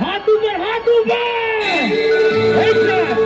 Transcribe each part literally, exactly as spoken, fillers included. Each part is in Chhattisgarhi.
हाथ ऊपर, हाथ ऊपर। ऐसा।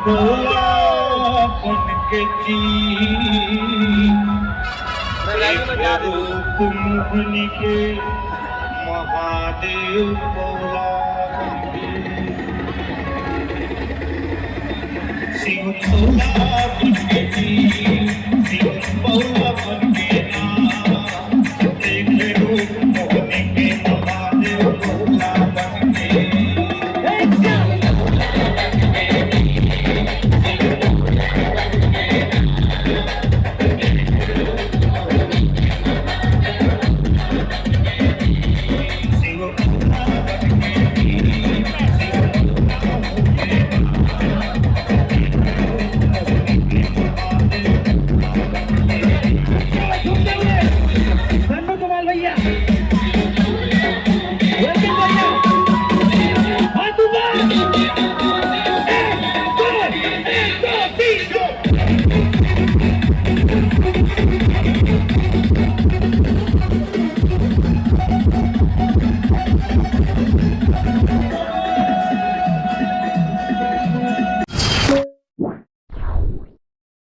भोलापन के चीज, एक रूप मोहनी के महादेव भोलापन के। शिव भोलापन के चीज, शिव भोलापन के नाम।